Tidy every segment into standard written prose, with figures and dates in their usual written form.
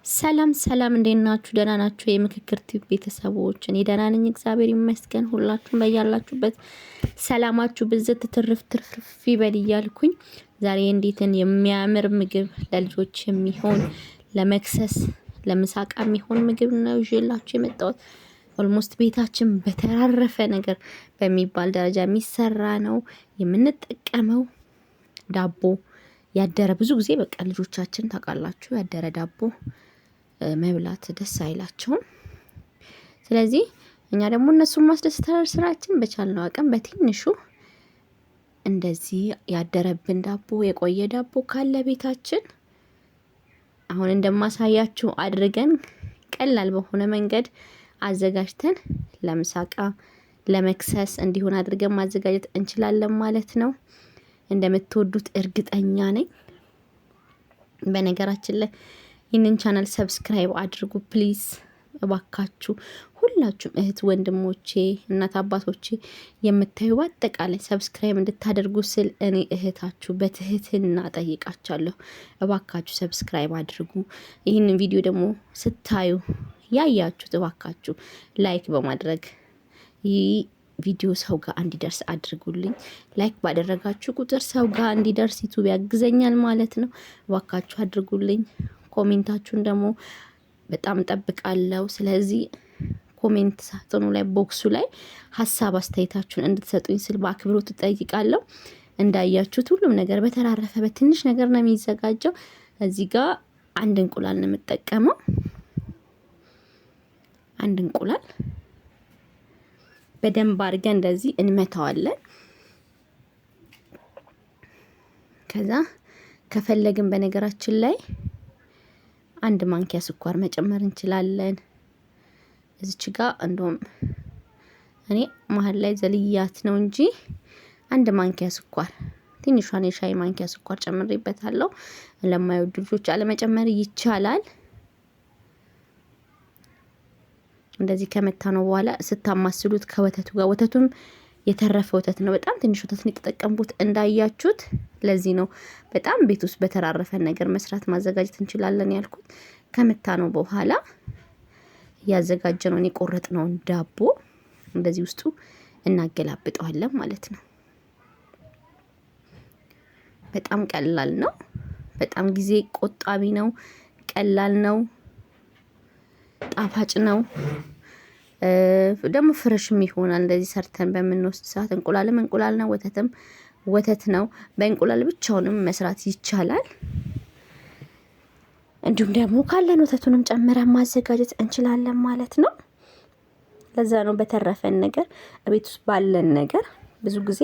ሰላም ሰላም፣ እንዴት ናችሁ? ደህና ናችሁ? የምክክር ቲዩብ ቤተሰቦች፣ እኔ ደህና ነኝ፣ እግዚአብሔር ይመስገን። ሁላችሁም በያላችሁበት ሰላማችሁ ብዝት ትርፍ ትርፍርፍ ይበል እያልኩኝ ዛሬ እንዴትን የሚያምር ምግብ ለልጆች የሚሆን ለመክሰስ ለምሳቃ የሚሆን ምግብ ነው ይዤላችሁ የመጣሁት። Almost ቤታችን በተራረፈ ነገር በሚባል ደረጃ የሚሰራ ነው። የምንጠቀመው ዳቦ ያደረ፣ ብዙ ጊዜ በቃ ልጆቻችን ታውቃላችሁ ያደረ ዳቦ መብላት ደስ አይላቸውም። ስለዚህ እኛ ደግሞ እነሱን ማስደሰት ስራችን፣ በቻልነው አቅም በትንሹ እንደዚህ ያደረብን ዳቦ፣ የቆየ ዳቦ ካለ ቤታችን አሁን እንደማሳያችሁ አድርገን ቀላል በሆነ መንገድ አዘጋጅተን ለምሳቃ ለመክሰስ እንዲሆን አድርገን ማዘጋጀት እንችላለን ማለት ነው። እንደምትወዱት እርግጠኛ ነኝ። በነገራችን ላይ ይህንን channel subscribe አድርጉ please፣ እባካችሁ ሁላችሁም እህት ወንድሞቼ፣ እናት አባቶቼ የምታዩ በአጠቃላይ subscribe እንድታደርጉ ስል እኔ እህታችሁ በትህትና ጠይቃችኋለሁ። እባካችሁ subscribe አድርጉ። ይህንን ቪዲዮ ደግሞ ስታዩ ያያችሁት እባካችሁ like በማድረግ ይህ ቪዲዮ ሰው ጋር እንዲደርስ አድርጉልኝ። Like ባደረጋችሁ ቁጥር ሰው ጋር እንዲደርስ ዩቱብ ያግዘኛል ማለት ነው። እባካችሁ አድርጉልኝ። Comment ኣችሁን ደግሞ በጣም እጠብቃለሁ። ስለዚህ comment ሳጥኑ ላይ box ኡ ላይ ሀሳብ አስተያየታችሁን እንድትሰጡኝ ስል በአክብሮት እጠይቃለሁ። እንዳያችሁት ሁሉም ነገር በተራረፈ በትንሽ ነገር ነው የሚዘጋጀው። እዚህ ጋር አንድ እንቁላል ነው የምጠቀመው። አንድ እንቁላል በደንብ አድርገን እንደዚህ እንመታዋለን። ከዛ ከፈለግን በነገራችን ላይ አንድ ማንኪያ ስኳር መጨመር እንችላለን። እዚች ጋ እንደውም እኔ መሀል ላይ ዘልያት ነው እንጂ አንድ ማንኪያ ስኳር፣ ትንሿን የሻይ ማንኪያ ስኳር ጨምሬበታለሁ። ለማይወዱ ልጆች አለመጨመር ይቻላል። እንደዚህ ከመታ ነው በኋላ ስታማስሉት ከወተቱ ጋር፣ ወተቱም የተረፈ ወተት ነው። በጣም ትንሽ ወተት ነው የተጠቀምኩት እንዳያችሁት። ለዚህ ነው በጣም ቤት ውስጥ በተራረፈ ነገር መስራት ማዘጋጀት እንችላለን ያልኩት። ከመታ ነው በኋላ ያዘጋጀነውን የቆረጥነውን ዳቦ እንደዚህ ውስጡ እናገላብጠዋለን ማለት ነው። በጣም ቀላል ነው። በጣም ጊዜ ቆጣቢ ነው። ቀላል ነው። ጣፋጭ ነው። ደግሞ fresh ም ይሆናል። እንደዚህ ሰርተን በምንወስድ ሰዓት እንቁላልም እንቁላል ነው፣ ወተትም ወተት ነው። በእንቁላል ብቻውንም መስራት ይቻላል። እንዲሁም ደግሞ ካለን ወተቱንም ጨምረን ማዘጋጀት እንችላለን ማለት ነው። ለዛ ነው በተረፈን ነገር፣ ቤት ውስጥ ባለን ነገር፣ ብዙ ጊዜ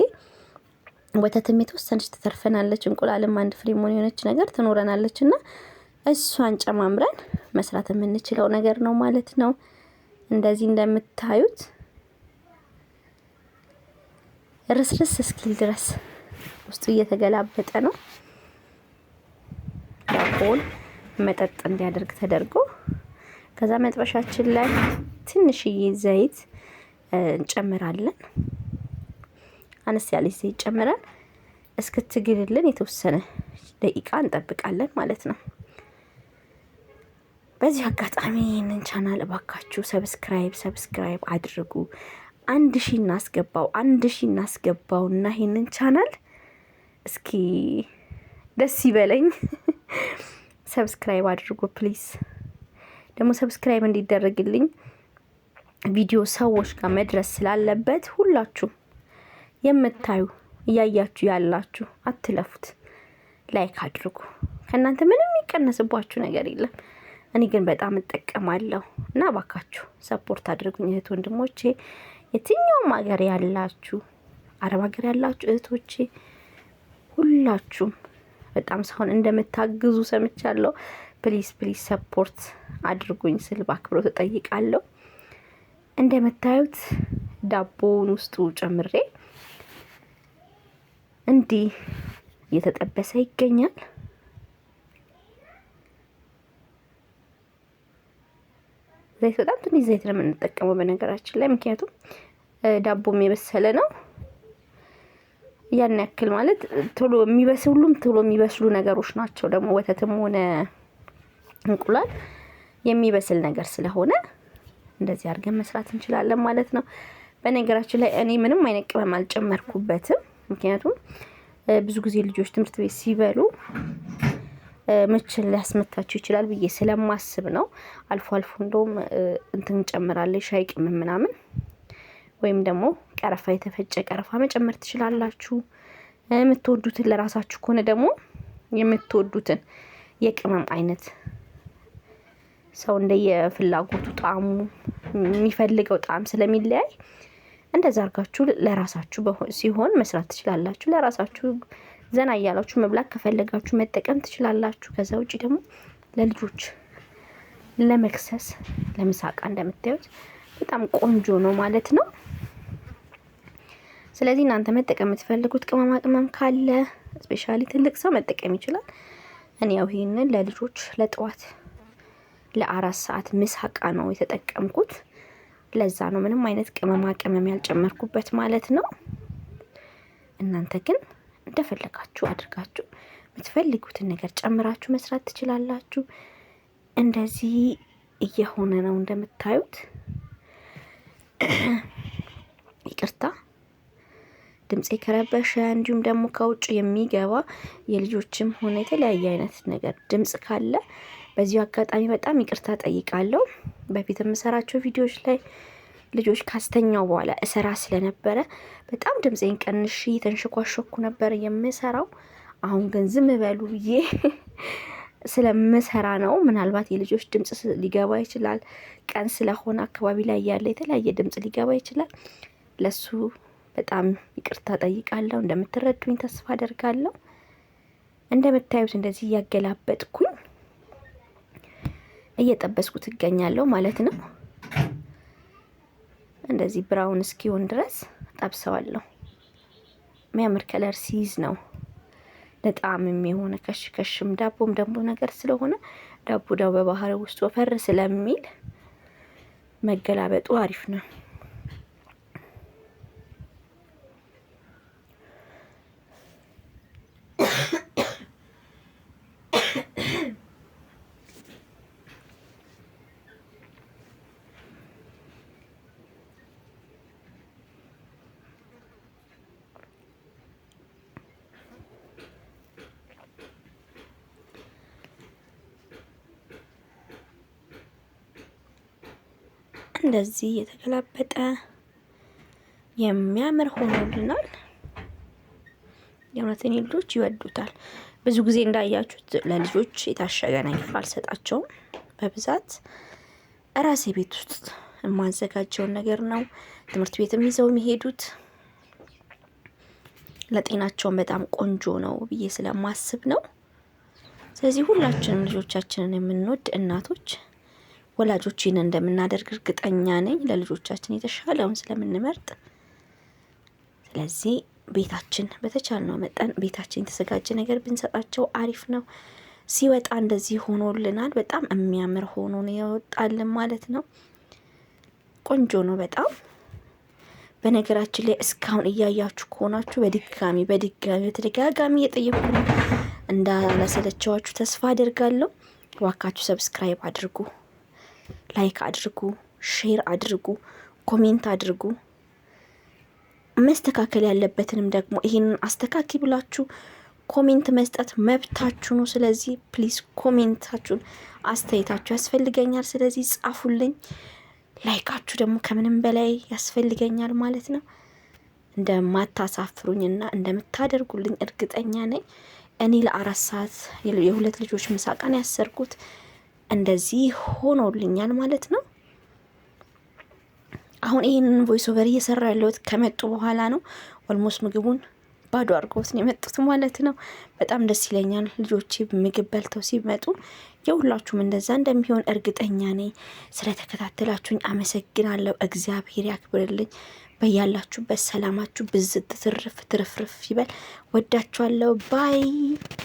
ወተትም የተወሰነች ትተርፈናለች፣ እንቁላልም አንድ ፍሬ መሆን የሆነች ነገር ትኖረናለች እና እሷን ጨማምረን መስራት የምንችለው ነገር ነው ማለት ነው። እንደዚህ እንደምታዩት ርስርስ እስኪል ድረስ ውስጡ እየተገላበጠ ነው። ዳቦውን መጠጥ እንዲያደርግ ተደርጎ ከዛ መጥበሻችን ላይ ትንሽዬ ዘይት እንጨምራለን። አነስ ያለች ዘይት ጨምረን እስክትግልልን የተወሰነ ደቂቃ እንጠብቃለን ማለት ነው። በዚህ አጋጣሚ ይህንን ቻናል እባካችሁ subscribe subscribe አድርጉ። 1,000 እናስገባው፣ 1,000 እናስገባው እና ይህንን ቻናል እስኪ ደስ ይበለኝ። Subscribe አድርጉ please። ደግሞ subscribe እንዲደረግልኝ ቪዲዮ ሰዎች ጋር መድረስ ስላለበት ሁላችሁ የምታዩ እያያችሁ ያላችሁ አትለፉት፣ like አድርጉ። ከእናንተ ምንም የሚቀነስባችሁ ነገር የለም። እኔ ግን በጣም እጠቀማለሁ እና እባካችሁ support አድርጉኝ እህት ወንድሞቼ፣ የትኛውም ሀገር ያላችሁ፣ አረብ ሀገር ያላችሁ እህቶቼ ሁላችሁም በጣም ሰውን እንደምታግዙ ሰምቻለሁ። Please please support አድርጉኝ ስል በአክብሮት እጠይቃለሁ። እንደምታዩት ዳቦውን ውስጡ ጨምሬ እንዲህ እየተጠበሰ ይገኛል። ዘይት በጣም ትንሽ ዘይት ነው የምንጠቀመው በነገራችን ላይ፣ ምክንያቱም ዳቦም የበሰለ ነው። ያን ያክል ማለት ቶሎ የሚበስሉ፣ ሁሉም ቶሎ የሚበስሉ ነገሮች ናቸው። ደግሞ ወተትም ሆነ እንቁላል የሚበስል ነገር ስለሆነ እንደዚህ አድርገን መስራት እንችላለን ማለት ነው። በነገራችን ላይ እኔ ምንም አይነት ቅመም አልጨመርኩበትም። ምክንያቱም ብዙ ጊዜ ልጆች ትምህርት ቤት ሲበሉ ምች ሊያስመታቸው ይችላል ብዬ ስለማስብ ነው። አልፎ አልፎ እንደውም እንትን እንጨምራለን ሻይ ቅመም ምናምን ወይም ደግሞ ቀረፋ፣ የተፈጨ ቀረፋ መጨመር ትችላላችሁ። የምትወዱትን ለራሳችሁ ከሆነ ደግሞ የምትወዱትን የቅመም አይነት፣ ሰው እንደየፍላጎቱ ጣዕሙ የሚፈልገው ጣዕም ስለሚለያይ እንደዛ አድርጋችሁ ለራሳችሁ ሲሆን መስራት ትችላላችሁ። ለራሳችሁ ዘና እያላችሁ መብላት ከፈለጋችሁ መጠቀም ትችላላችሁ። ከዛ ውጪ ደግሞ ለልጆች ለመክሰስ ለምሳቃ እንደምታዩት በጣም ቆንጆ ነው ማለት ነው። ስለዚህ እናንተ መጠቀም የምትፈልጉት ቅመማ ቅመም ካለ specially ትልቅ ሰው መጠቀም ይችላል። እኔ ያው ይሄንን ለልጆች ለጠዋት ለ4 ሰዓት ምሳቃ ነው የተጠቀምኩት። ለዛ ነው ምንም አይነት ቅመማ ቅመም ያልጨመርኩበት ማለት ነው። እናንተ ግን እንደፈለጋችሁ አድርጋችሁ የምትፈልጉትን ነገር ጨምራችሁ መስራት ትችላላችሁ። እንደዚህ እየሆነ ነው እንደምታዩት። ይቅርታ ድምፄ ከረበሸ፣ እንዲሁም ደግሞ ከውጭ የሚገባ የልጆችም ሆነ የተለያየ አይነት ነገር ድምጽ ካለ በዚሁ አጋጣሚ በጣም ይቅርታ ጠይቃለሁ። በፊት የምሰራቸው ቪዲዮዎች ላይ ልጆች ካስተኛው በኋላ እሰራ ስለነበረ በጣም ድምፄን ቀንሼ የተንሸኳሸኩ ነበር የምሰራው። አሁን ግን ዝም በሉ ብዬ ስለምሰራ ነው። ምናልባት የልጆች ድምጽ ሊገባ ይችላል። ቀን ስለሆነ አካባቢ ላይ ያለ የተለያየ ድምጽ ሊገባ ይችላል። ለሱ በጣም ይቅርታ ጠይቃለሁ። እንደምትረዱኝ ተስፋ አደርጋለሁ። እንደምታዩት እንደዚህ እያገላበጥኩኝ እየጠበስኩት እገኛለሁ ማለት ነው። እንደዚህ brown እስኪሆን ድረስ ጠብሰዋለሁ። የሚያምር color ሲይዝ ነው ለጣዕም የሚሆነ ከሽ ከሽም ዳቦም ደግሞ ነገር ስለሆነ ዳቦ ደግሞ በባህሪ ውስጥ ወፈር ስለሚል መገላበጡ አሪፍ ነው። እንደዚህ የተገላበጠ የሚያምር ሆኖልናል። የእውነት እኔ ልጆች ይወዱታል። ብዙ ጊዜ እንዳያችሁት ለልጆች የታሸገ ነገር አልሰጣቸውም። በብዛት እራሴ ቤት ውስጥ የማዘጋጀውን ነገር ነው ትምህርት ቤትም ይዘው የሚሄዱት። ለጤናቸውም በጣም ቆንጆ ነው ብዬ ስለማስብ ነው። ስለዚህ ሁላችንም ልጆቻችንን የምንወድ እናቶች፣ ወላጆች ይህን እንደምናደርግ እርግጠኛ ነኝ። ለልጆቻችን የተሻለውን ስለምንመርጥ። ስለዚህ ቤታችን በተቻልነው መጠን ቤታችን የተዘጋጀ ነገር ብንሰጣቸው አሪፍ ነው። ሲወጣ እንደዚህ ሆኖልናል። በጣም የሚያምር ሆኖ ነው የወጣልን ማለት ነው። ቆንጆ ነው በጣም። በነገራችን ላይ እስካሁን እያያችሁ ከሆናችሁ በድጋሚ በድጋሚ በተደጋጋሚ እየጠየኩ ነው፣ እንዳላሰለቸዋችሁ ተስፋ አደርጋለሁ። እባካችሁ subscribe አድርጉ፣ like አድርጉ፣ share አድርጉ፣ comment አድርጉ። መስተካከል ያለበትንም ደግሞ ይህንን አስተካኪ ብላችሁ comment መስጠት መብታችሁ ነው። ስለዚህ please comment ኣችሁን፣ አስተያየታችሁ ያስፈልገኛል። ስለዚህ ጻፉልኝ። Like ኣችሁ ደግሞ ከምንም በላይ ያስፈልገኛል ማለት ነው። እንደማታሳፍሩኝና እንደምታደርጉልኝ እርግጠኛ ነኝ። እኔ ለ4 ሰዓት የሁለት ልጆች ምሳቃን ያሰርኩት እንደዚህ ሆኖልኛል ማለት ነው። አሁን ይህንን voice over እየሰራ ያለሁት ከመጡ በኋላ ነው። Almost ምግቡን ባዶ አድርገውት ነው የመጡት ማለት ነው። በጣም ደስ ይለኛል ልጆቼ ምግብ በልተው ሲመጡ። የሁላችሁም እንደዛ እንደሚሆን እርግጠኛ ነኝ። ስለተከታተላችሁኝ አመሰግናለሁ። እግዚአብሔር ያክብርልኝ። በያላችሁበት ሰላማችሁ ብዝት ትርፍ ትርፍርፍ ይበል። ወዳችኋለሁ። Bye.